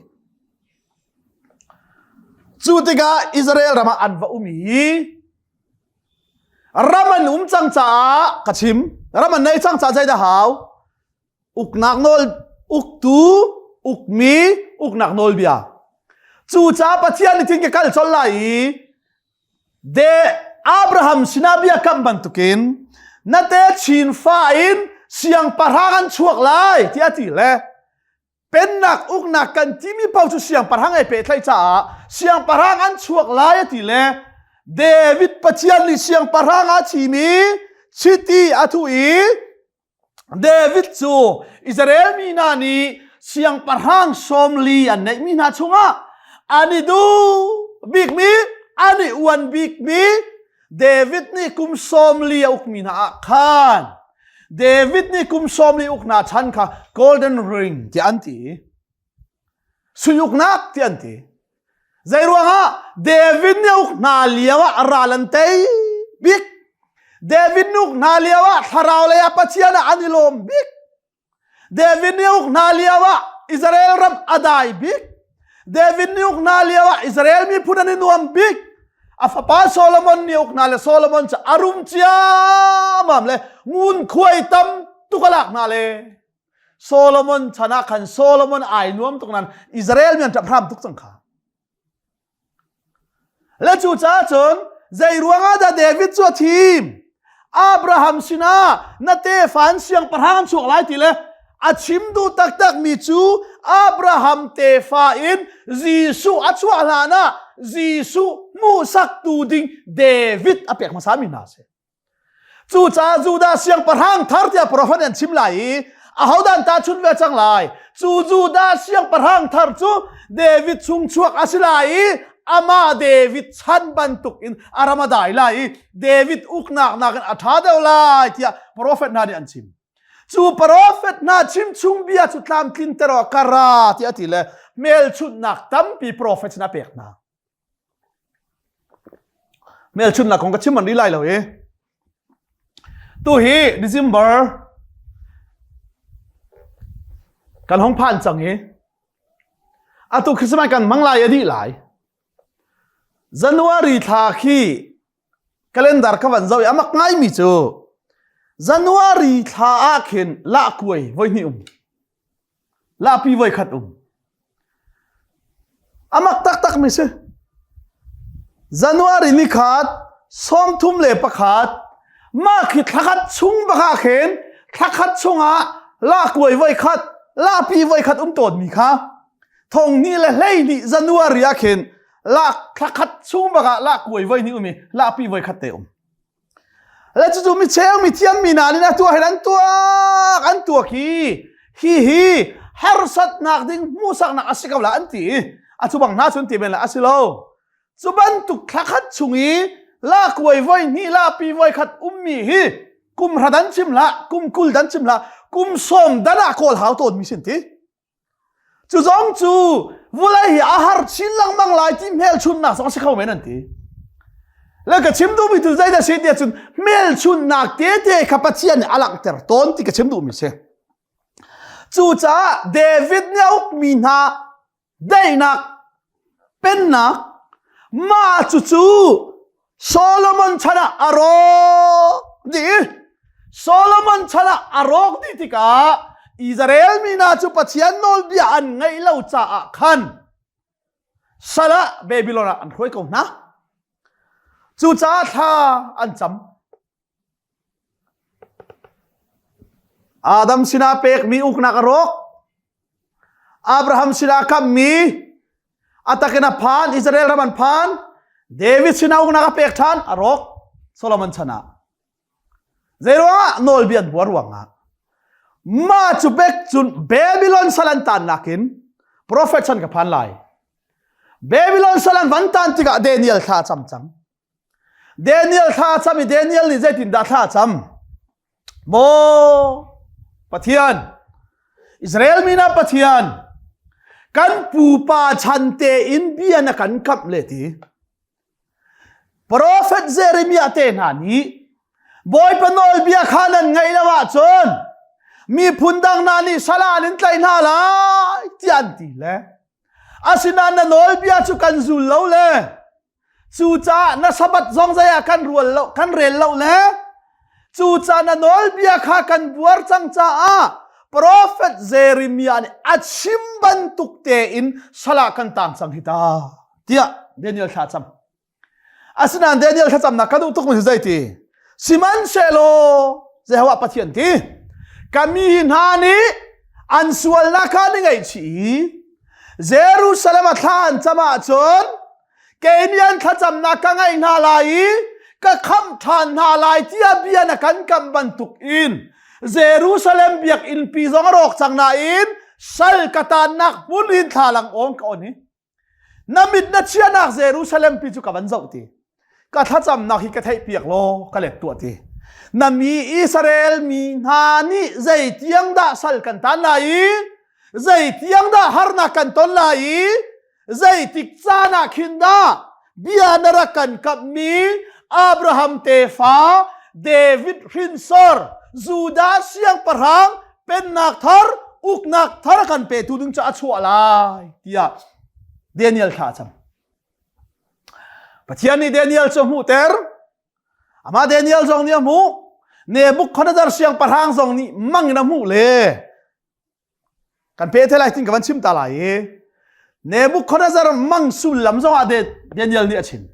Cu tikah Israel ram ah an va um i ram an um cang caah ka chim ram an nei cang caah zeidah hau uknak nawl uktu ukmi uknak nawlbia cucaah Pathian nih tin ka kal colh lai i de Abraham sinah bia kam bantukin na te chin fa in siangpahrang an chuak lai tiah ti le pennak uknak kan timi paoh cu siangpahrang ei pehtlaih caah siangpahrang an chuak lai a ti le David Pathian nih siangpahrang a thim i chiti a thuh i David cu Israel mi hna nih siangpahrang sawmli an neihmi hna chungah an i duh bikmi an i uan bikmi David nih kum sawmli a ukmi hna ah khan David nih kum sawmli uk hna chan kha golden ring tiah an ti. Sui uknak tiah an ti. Zeiruangah David nih uk hna lio ah ral an tei bik. David nih uk hna lio ah thlarau lei ah Pathian ah an i lawm bik. David nih uk hna lio ah Israel ram a dai bik. David nih uk hna lio ah Israel miphun an i nuam bik. A fapa Solomon nih uk hna le Solomon cu a rum ciamam le ngunkhuai tam tuk a lak hna le Solomon chan ah khan Solomon ai nuam tuk nan Israel mi an ṭap hram tuk cang kha. Le cu caah cun zei ruangah dah David cu a thim? Abraham sinah na tefa an siangpahrang an chuak lai ti le a chim duh taktak mi cu Abraham tefa in Jesuh a chuah hlan ah Jesuh hmuhsaktu ding David a pek hmasa mi hna a si. Cucaah Judah siangpahrang thar tiah profet an chim lai i ahodah an tahchunh ve cang lai? Cu Judah siangpahrang thar cu David chung chuak a si lai i amah David chan bantuk in a ram a dai lai i David uknak nakin a ṭha deuh lai tiah profet hna nih an chim. Cu profet hna chimchung bia cu tlamtlinter awk ka ra tiah a ti le hmelchunhnak tampi profet sin a pek hna. Hmelchunhnak kong ka chim an rih lai lo i tu hi December kan hong phan cang i atu Christmas kan hmang lai a dih lai. January thla khi calendar ka van zoh i a mak ngaimi cu January thla ah khin lahkuai voi hnih um. Lahpi voi khat um. Amak taktak mi si. January ni khat 31 mah khi thlakhat chung baka khin thlakhat chungah lahkuai voi khat lahpi voi khat um tawn mi kha thong ni le hlei ni January ah khin lak thlakhat chung baka lahkuai voi ni um i lahpi voi khat te um. Le cucu mi cheu mi thiam mi hna nih a tuah hin an tuak an tuak hi hi hi harsatnak ding hmuhsaknak a si ko la an ti a cu bang hna cun ti men la a si lo. Cu bantuk thlakhat chung i la kuai voi hnih la pi voi khat ummi hi kum hra dan chim la kum kul dan chim la kum sawm dan ah kawl hau tawn mi sin ti. Cu zong cu vulei hi a har chin lengmang lai ti hmelchunhnak zong a si kho men an ti. Le ka chim duhmi cu zeidah si tiah cun hmelchunhnak tete kha Pathian nih a langhter tawn ti ka chim duhmi si. Cucaah David nih a ukmi hna daihnak pennak mah cucu Solomon chan ah a rawk dih. Solomon chan ah a rawk dih tikah Israel mi hna cu Pathian nawlbia an ngaih lo caah khan sal ah Babylon ah an hruai ko hna. Cucaah thla an cam. Adam sinah pekmi uknak a rawk. Abraham sinah kammi a takin a phan Israel ram an phan. David sinah uknak a pek ṭhan a rawk Solomon chan ah. Zeiruangah nawlbia an buar ruangah. Mah cu bek cun Babylon sal an tan nakin prophet chan ka phan lai. Babylon sal an van tan tikah Daniel thla a cam cang. Daniel thla a cam i Daniel nih zeitindah thla a cam? Maw Pathian, Israel mi na Pathian, kan pupa chan tein bia na kan kamh le ti. Profet Jeremiah te hna nih Bawipa nawlbia kha nan ngaih lo ahcun miphun dang hna nih sal ah an in tlaih hna lai tiah an ti le asinain na nawlbia cu kan zul lo le Cucaah na Sabbath zong zei ah kan rual lo, kan rel lo le cucaah na nawlbia kha kan buar cang caah profet Jeremiah nih a chim bantuk tein sal ah kan tang cang hi ta tiah Daniel thla cam. Asinain Daniel thlacamnak ka duh tuk mi zei ti? Sihmanhsehlaw Jehovah Pathian ti ka mi hna nih an sualnak kha an i ngaihchih i Jerusalem a thla an cam ahcun kei nih an thlacamnak ka ngaih hna lai i ka khamh ṭhan hna lai tiah bia na kan kamh bantuk in Jerusalem biakinn pi zong a rawk cang nain sal ka tannak hmun in thlalang awng ka on i na mit na chiahnak Jerusalem pi cu ka van zoh ti ka thlacamnak hi ka theih piak law ka let tuah ti na mi Israel mi hna nih zei tiang dah sal kan tan lai i zei tiang dah harnak kan ton lai i zeitik caan ah khin dah bia na rak kan kamhmi Abraham tefa David hrinsor Judah siangpahrang pennak thar uknak thar kan petu ding cu a chuah lai tiah Daniel thla cam Pathian nih Daniel cu hmuhter amah Daniel zong nih a hmuh Nebuchadnezzar siangpahrang zong nih mang in a hmuh le Kan pe te lai tin ka van chim ta lai i Nebuchadnezzar mang sullam zong ah Daniel nih a chim.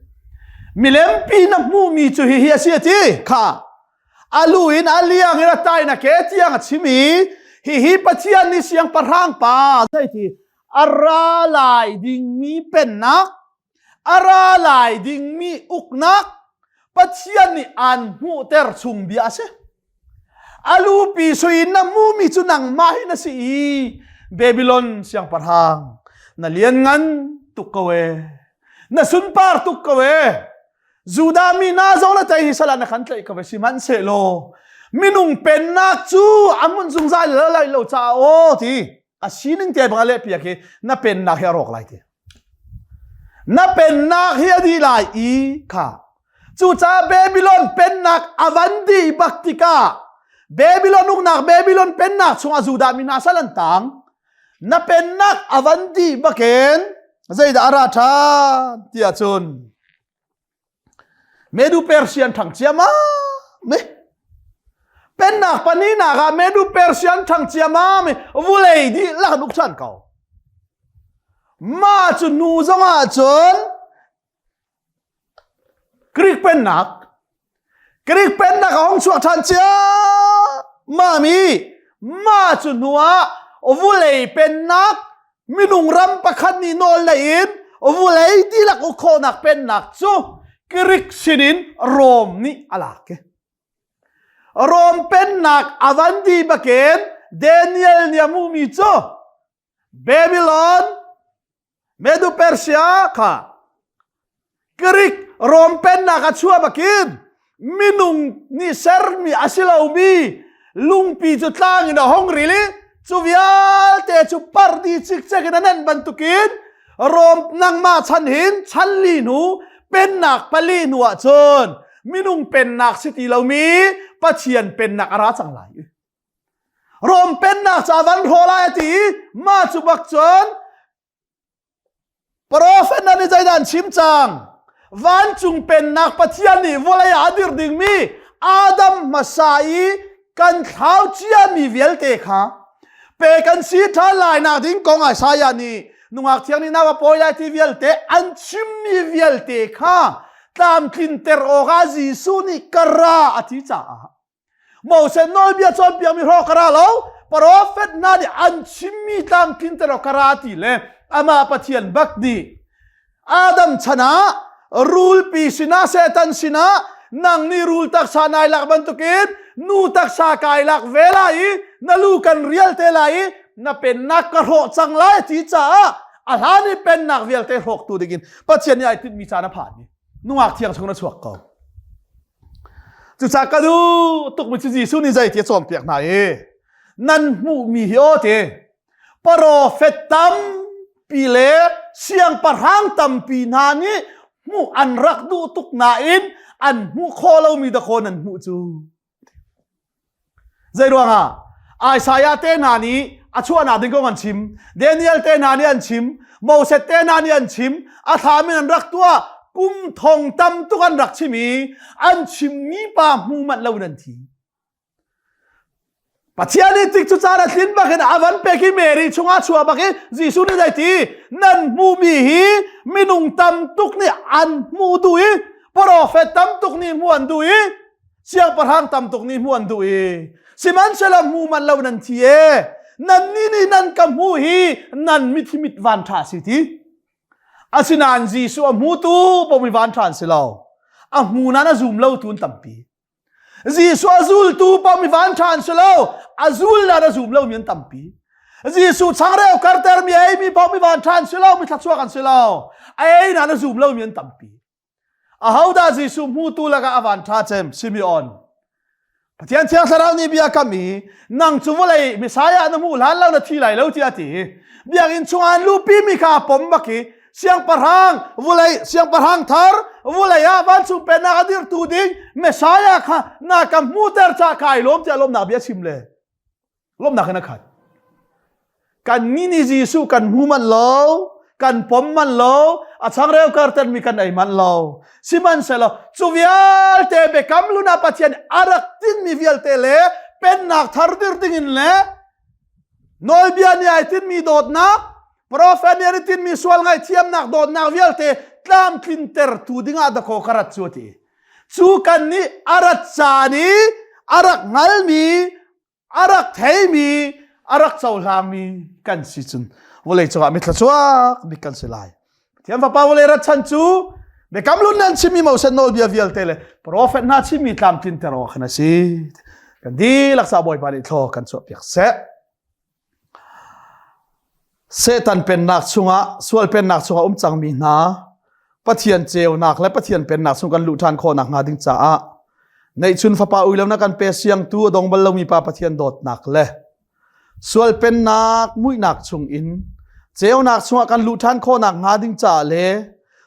Milempi na hmuhmi cu hihi a si a ti kha a lu in a liang in a tai na ke tiang a chim i hihi Pathian nih siangpahrang pa zeiti a ra lai dingmi pennak a ra lai dingmi uknak Pathian nih aan hmuhter chung bia a si. A lupi sui in na hmumi cu nangmah hi na si i Babylon siangpahrang na lianngan tuk ko e na sunpar tuk ko e Judah mi hna zong na tei hi sal ah na kan tlaih ko e sihmanhsehlaw minung pennak cu a hmun zungzal lai lo caah aw ti a sining te bang a leh piak hi na pennak hi a rawk lai ti Na pennak hi a dih lai i kha. Cucaah Babylon pennak a van dih bak tikah Babylon uknak Babylon pennak chungah Judah mi hna sal an tang. Na pennak a van dih bakin zeidah a ra ṭhan tiah cun Medu Persian ṭhang ciamam i pennak pahnihnak ah Medu Persian ṭhang ciamam i vulei dihlak an uk ṭhan ko. Mah cu hnu zongah cun Greek pennak Greek pennak a hung chuak ṭhan ciammam i mah cu hnuah vulei pennak minung ram pakhat nih nawl nei in vulei dihlak uk khawhnak pennak cu Greek sinin Rom nih a lak i. Rom pennak a van di bakin Daniel nih a hmuhmi cu Babylon, Medo Persia kha Greek Rom pennak a chuah bakin minung nih sermi a si lomi lungpi cu tlang in a hong ril i cu vialte cu pardi cikcek in a nenh bantukin Rom nangmah chan hin chan li hnu pennak pali hnu ah cun minung pennak si ti lomi Pathian pennak a ra cang lai. Rom pennak ca van hraw lai a ti i mah cu bak cun Profet hna nih zeidah an chim cang? Vancung pennak Pathian nih vawlei ah a dir dingmi Adam hmasa i kan thlau ciami vialte kha pe kan si ṭhan lai nak ding kong Isaiah nih nungak thiang nih nau a pawi lai ti vialte an chimmi vialte kha tlamtlinter awkah Jesuh nih ka ra a ti caah Moses nawlbia cawnpiakmi hrawk ka ra lo profet hna nih an chimmi tlamtlinter awk ka ra ti le amah Pathian bak nih Adam chan ah rulpi sinah Satan sinah nang nih rul taksa nai lak bantukin nu taksa kai lak ve lai i na lu kan rial te lai i na pennak ka hrawh cang lai ti caah a hlan i pennak vialte hrawktu dingin Pathian nih ai tinhmi caan a phan i nungak thiang chung na chuak ko. Cucaah ka duh tukmi cu Jesuh nih zei ti a cawnpiak hna i nan hmuhmi hi aw ti profet tampi le siangpahrang tampi hna nih hmuh an rak duh tuk nain an hmuh khawh lomi dakaw nan hmuh cu. Zei ruangah? Isaiah te hna nih a chuahnak ding kong an chim, Daniel te hna nih an chim, Moses te hna nih an chim, a thlam in an rak tuah, kum thong tam tuk an rak chim i an chimmi pa hmu manh lo in an thi. Pathian nih tik cu caan a tlin bak in a van pek i Mary chungah chuah bak i Jesuh nih zei ti nan hmuhmi hi minung tam tuk nih an hmuh duh i profet tam tuk nih hmuh an duh i siangpahrang tam tuk nih hmuh an duh i sihmanhsehlaw hmu manh lo nan thi e nannih nih nan ka hmuh hi nan mit hi mit van ṭha si ti asinain Jesuh a hmutu paoh mi van ṭha an si lo a hmu nain a zum lo tu an tampi Jesuh a zultu paoh mi van ṭha an si lo a zul nain a zum lo mi an tampi Jesuh changreu karter mi a ei mi paoh mi van ṭha an si lo mi thluachuak an si lo a ei nain a zum lo mi an tampi Ahodah Jesuh hmutu lakah a van ṭha cem? Simeon. Pathian Thiang Thlarau nih bia kam i nang cu vawlei Messiah na hmuh hlan lo na thi lai lo tiah a ti. Biakinn chungah an luhpi mi kha a pom bak i siangpahrang vawlei siangpahrang thar vawlei ah vancung pennak a dirtu ding Messiah kha na ka hmuhter caah kai lawm tiah lawmnak bia chim le. Lawmhnak in a khat. Kan nih nih Jesuh kan hmu manh lo, kan pom manh lo, a changreu karten mi kan ei manh lo. Sihmanhsehlaw cu vialte biakam lun ah Pathian a rak tinmi vialte le pennak thar dir ding in le nawlbia nih ai tinmi dawtnak, profet nih an i tinmi sual ngaihthiamnak dawtnak vialte tlamtlintertu dingah dakaw ka rat cu a ti. Cu kan nih a rat caan i a rak hngalmi a rak theimi a rak cohlangmi kan si cun vawlei cungah mi thluachuak bik kan si lai Pathian fapa vawlei rat chan cu biakam lun nan chimmi Moses nawlbia vialte le profet hna chimmi tlamtlinter awk khan a si kan dihlak sa Bawipa nih thlaw kan chuahpiak seh Satan pennak chungah sual pennak chungah um cangmi hna Pathian ceunak le Pathian pennak chung kan luh ṭhan khawh nakhnga ding caah neihchun fapa ui lo na kan pe siangtu a dong bal lomi pa Pathian dawtnak le sual pennak muihnak chung in ceunak chungah kan luh ṭhan khawh nakhnga ding caah le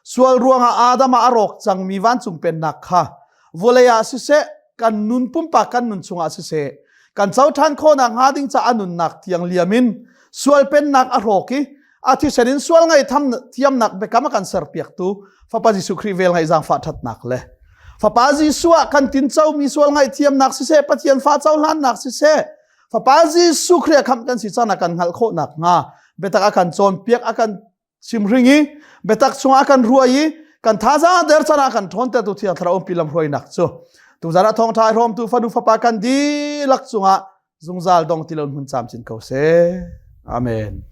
Sual ruangah Adam ah a rawk cangmi vancung pennak kha vawlei ah siseh, kan nun pumpak kan nun chungah siseh, kan co ṭhan khawhnak hnga ding caah a nunnak tiang liam in sual pennak a hrawk i a thisen in sual ngaihtham thiamnak biakam a kan serpiaktu Fapa Jesuh Khrih vel ngaih zaangfah ṭhatnak le Fapa Jesuh ah kan tincomi sual ngaihthiamnak siseh, Pathian fa cohlannak siseh, Fapa Jesuh Khrih a khamh kan si caan a kan hngalh khawh nakhnga biatak a kan cawnpiak a kan simhring i biatak chungah kan ruai i kan thazaang der chan ah kan ṭhawntertu thiang thlarau umpi lam hruainak cu tuzan ah thawngṭha i hrawmtu fanu fapa kan dihlak cungah zungzal dong ti lo hmun camcin ko seh. Amen.